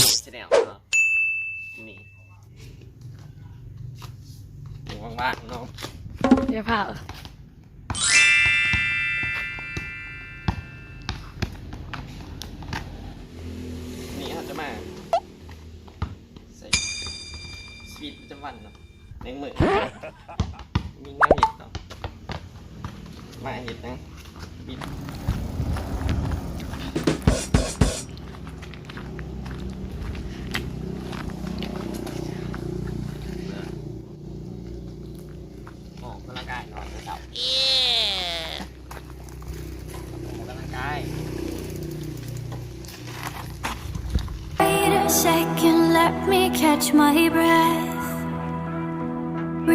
Channel ເນາະ ນີ້ ຫວ່າງໆເນາະ ຢ່າພາວ ນີ້ເຮົາຈະມາໃສ່ຊີວິດປະຈຳວັນເນາະ ໃນມື້ ມີແນວເຮັດເນາະ ມາເຮັດຫຍັງ ບິດ ອອກກຳລັງກາຍເນາະ ເຊົ້າ ອອກກຳລັງກາຍ. Wait a second, let me catch my breath.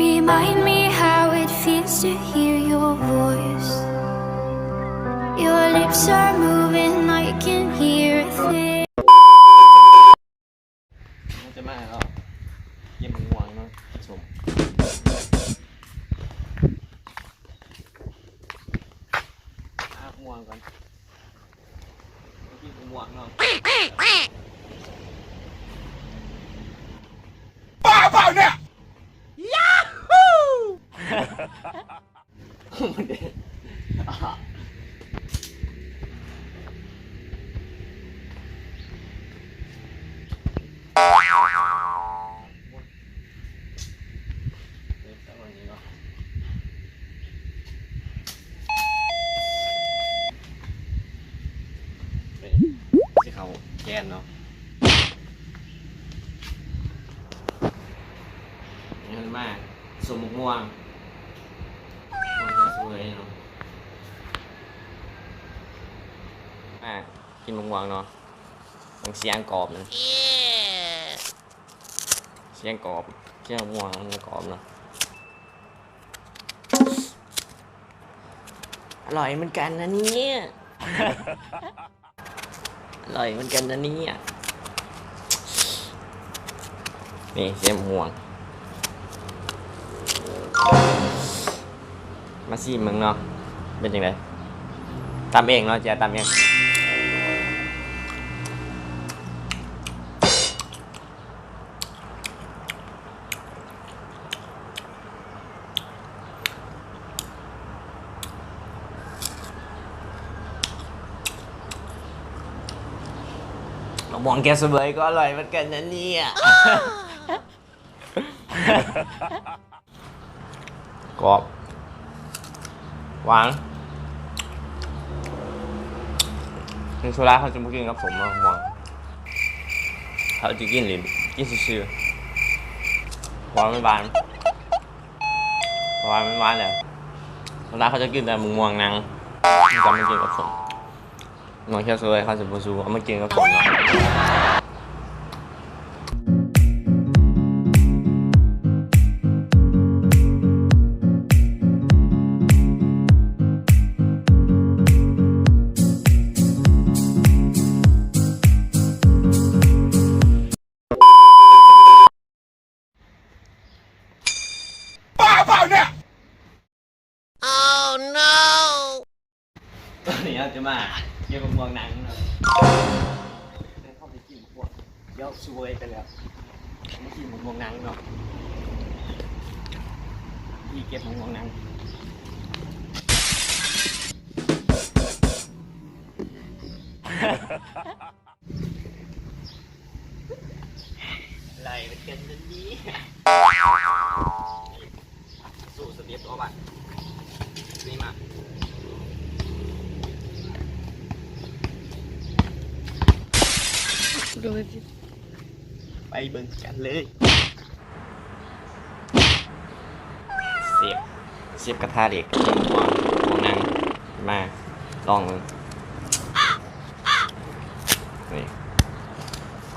Remind me how it feels to hear your voice. Your lips are moving, I can hear a thing. ເຮົາຈະມາເນາະ ເກັບໝາກມ່ວງເນາະ ສົມ ຫາໝາກມ່ວງກ່ອນ ເກັບໝາກມ່ວງເນາະ ບ້າເປົ່າເນຍ Yahoo! ຊິເຂົ້າແກນເນາະ ນີ້ມາ ສົ້ມໝາກມ່ວງ ສວຍເນາະ ມາກິນໝາກມ່ວງເນາະ ຟັງສຽງກອບມັນ ສຽງກອບ ສຽງໝາກມ່ວງມັນກອບເນາະ ອະລ່ອຍເໝືອນກັນນະເນຍ. ອະລ່ອຍເໝືອນກັນນະເນຍ ນີ້ເສຍໝາກມ່ວງ ມາຊີມເບິ່ງເນາະ ເປັນຈັ່ງໃດ ຕຳເອງເນາະ ເຈຍຕຳເອງ. ໝາກມ່ວງແກ້ວສະເຫວີຍກໍອະລ່ອຍເໝືອນກັນນະເນຍ ກອບ ຫວານ ແຕ່ສ່ວນຫຼາຍເຂົາຈະບໍ່ກິນກັບສົ້ມເນາະ ໝາກມ່ວງ ເຂົາຈະກິນຫຼິ້ນ ກິນຊື່ໆ ເພາະວ່າມັນຫວານ ເພາະວ່າມັນຫວານແລ້ວ ສ່ວນຫຼາຍເຂົາຈະກິນແຕ່ໝາກມ່ວງໜັງ ຈະມາກິນກັບສົ້ມ. ໝາກແກ້ວສະເຫວີຍເຂົາຊິບໍ່ສູ້ ເອົາມາກິນກັບສົ້ມເນາະ. ບ້າເປົ່າເນຍ Oh no! ຕອນນີ້ເຮົາຈະມາເກັບໝາກມ່ວງໜັງເນາະ ເຂົ້າໄປກິນໝາກມ່ວງ ດຽວສະເຫວີຍໄປແລ້ວ ມາກິນໝາກມ່ວງໜັງເນາະ ທີ່ເກັບໝາກມ່ວງໜັງ. ໄລ່ເປັນກັນນັ້ນນີ້ ສູ້ສະເຕັບຕໍ່ບາດນີ້ມາ ໄປເບິ່ງກັນເລີຍ. ເຊຟ ເຊຟກະທະເຫຼັກ ໝາກມ່ວງໜັງ ມາລອງເບິ່ງ ນີ້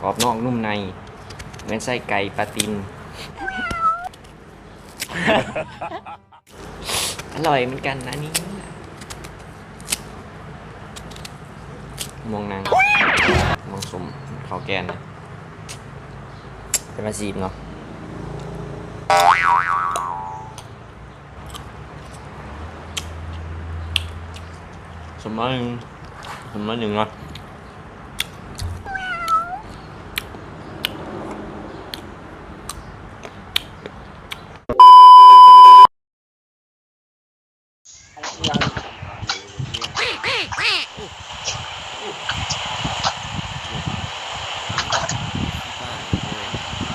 ກອບນອກນຸ້ມໃນ ເໝືອນໄສ້ໄກ່ປາຕີນ. ອະລ່ອຍເໝືອນກັນນະນີ້ ໝາກມ່ວງໜັງ ໝາກມ່ວງສົ້ມ ເຂົ້າແກນ ເປັນອາຊີບເນາະ ສົມມາໜຶ່ງ ສົມມາໜຶ່ງເນາະ.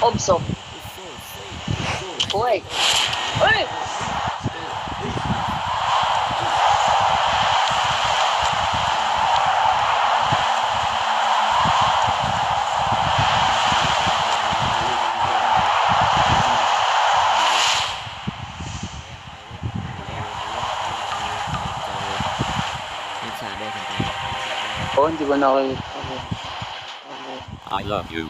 ອົບສົມ. ໂອ້ຍ ເອີຍ ໂອ້ຍ ຊິບໍ່ນອກເລີຍ. I love you.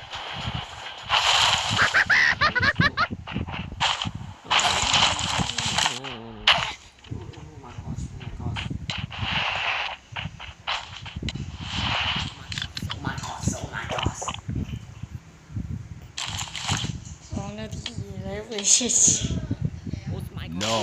ສອງນາທີແລ້ວເວີຍ. No.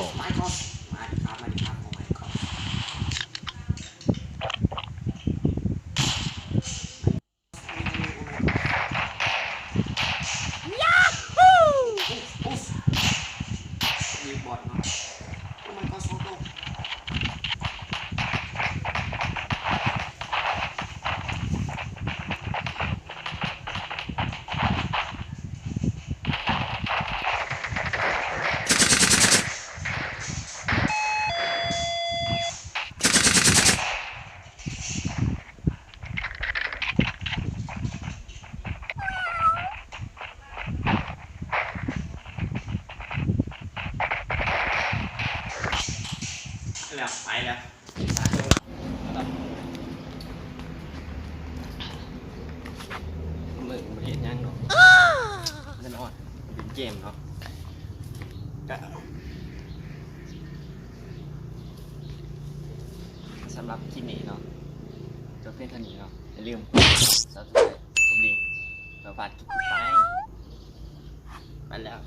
ແລ້ວ ໄປແລ້ວ. ມື້ບໍ່ໄດ້ເຮັດຫຍັງດອກ ແນ່ນອນ ຫຼິ້ນເກມເນາະ. ກະສຳລັບຄລິບນີ້ເນາະ ຈົບພຽງເທົ່ານີ້ເນາະ. ຢ່າລືມກົດ Subscribe ກົດລິງ ເພື່ອບໍ່ພາດຄລິບຕໍ່ໄປ. ໄປແລ້ວ.